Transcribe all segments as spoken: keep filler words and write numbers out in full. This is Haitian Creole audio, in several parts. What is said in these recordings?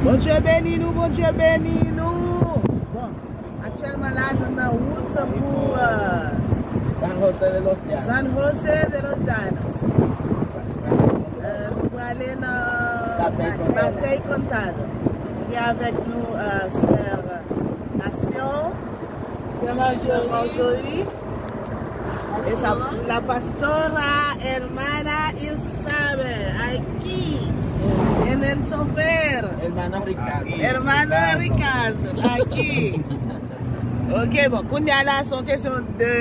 Bondye beni nou, Bondye beni nou. Bon, aktyèlman la, nou nan wout pou, euh, San José de los Llanos. San José de los Llanos. Euh, nou prale nan Batey Contado. Nou gen avèk nou, euh, sè Nasyon, sè Marjorie. Esa, la pastora hermana Isabel, aquí, en el chofer. Hermano Ricardo. Hermano Ricardo, aquí. Ok, bon, kounye a la, se yon kesyon de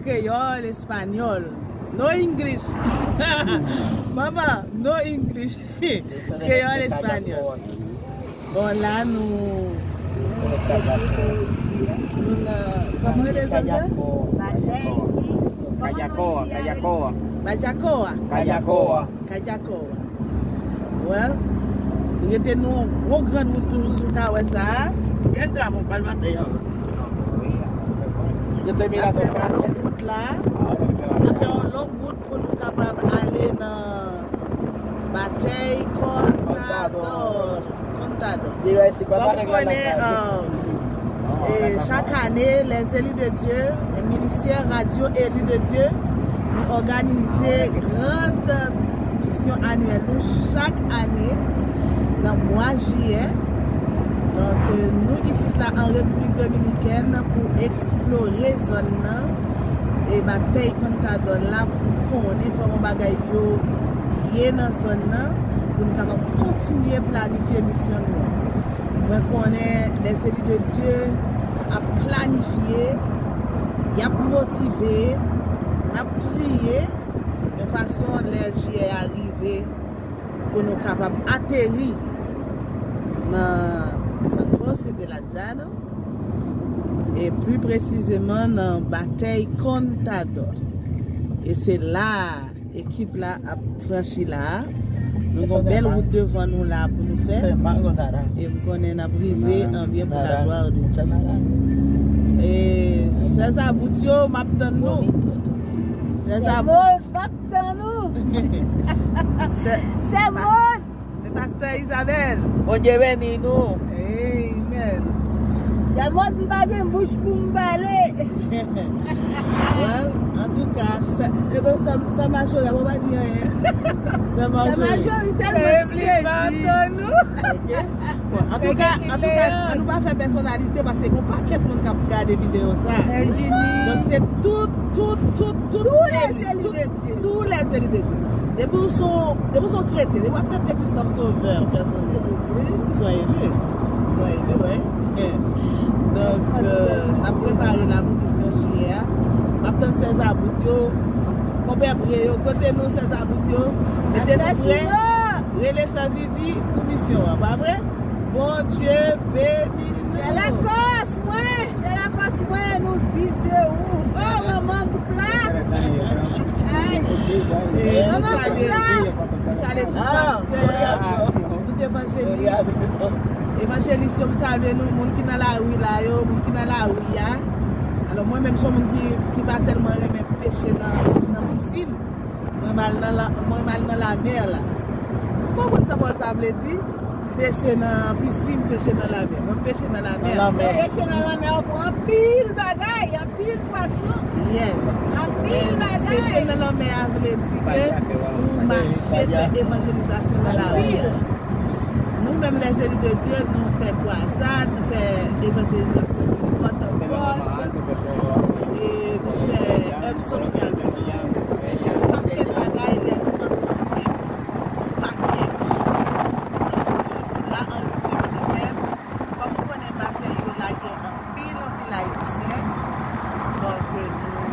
kreyòl, espanyòl. No English. Manman, no English. Kreyòl, espanyòl. Bon, la nou, nou nan, kòman rele zòn sa? Kayakoa, Kayakoa. Kayakoa. Kayakoa. Kayakoa. Well, rete nou yon gwo gran wout toujou sou kawè sa a. Gen dram ou pral maten an. N ap fè yon long wout la. N ap fè yon long wout pou nou kapab ale nan Batey Contador. Contador. Kòm ou konnen, euh, e, chak ane, les Élus de Dieu, Ministère Radio Élus de Dieu, nou òganize gran misyon anyèl nou chak ane nan mwa jiyè. Donk, nou isit la an Repiblik Dominikèn pou eksplore zòn nan e Batey Contador la pou konnen kòman bagay yo ye nan zòn nan, pou n kapab kontinye planifye misyon nou an. Mwen konnen les Élus de Dieu ap planifye, y ap motive, n ap priye, yon fason lè jiyè a rive, pou nou kapab ateri nan San José de las Llanos, e pli presizeman nan Batey Contador. E se la a ekip la ap franchi la a. Nou gen yon bèl wout devan nou la pou nou fè. E m konnen n ap rive an byen pou la glwa de Dye. E sè Zabout yo, m ap tann nou. Sè Zabout. Sè Moz, m ap tann ou. Sè, sè Moz. E pastè Isabel. Bondye beni nou. Amen. Sè Moz, m pa gen bouch pou m pale. Well, antouka, sè, e bon, sè, sè Majori, a pa di anyen. Sè Majori. Sè Majori tèlman sezi. Ok. Bon, antouka, antouka, an nou pa fè pèsonalite paske gon pakèt moun k ap gade videyo sa. Donk se tout, tout, tout, tout, tous les élus de Dieu. Tous les élus de Dieu. Depi w se yon, depi w se yon kretyen, depi w aksepte Kris kòm sovè pèsonèl, ou se yon eli. Ou se yon eli, wi. Donk, euh, n ap prepare la pou misyon jiyè a. M ap tann sè Zabout yo, konpè Bre yo, kote nou sè Zabout yo? Mete nou prè, rele sè Vivi pou misyon an, pa vre? Bondye beni nou. Sè Lakòs, mwen, sè Lakòs, mwen, nou viv de ou. Oh, manman, nou pla. Ay. E nou salye, nou salye tout pastè, tout evanjelis. Evanjelis yo, m salye nou, moun ki nan lari la yo, moun ki nan lari a. Alò, mwen menm, se yon moun ki, ki pa tèlman renmen peche nan, nan pisin. Mwen mal nan la, mwen mal nan lamè la. Ou konprann sa pawòl sa vle di? Peche nan pisin, peche nan lamè. Mwen peche nan lamè. Nan lamè. Peche nan lamè, ou pran anpil bagay, anpil pwason. Yes. Anpil bagay. Peche nan lamè a vle di ke ou mache fè evanjelizasyon nan lari a. Nou menm, les élus de Dieu, nou fè kwazad, nou fè evanjelizasyon de pòt an pòt, e nou fè èv sosyal tou, yon pakèt bagay lè nou nan tounen, se yon pakèt. Donk, nou la an Repiblik Dominikèn, kòm ou konnen, batèy yo lage anpil, anpil Ayisyen, donk, nou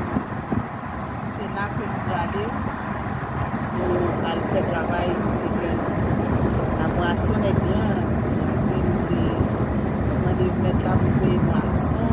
Se la ke nou prale pou al fè travay Senyè nou. La moisson est grande, apre nou te mande mèt la pou voye mwason,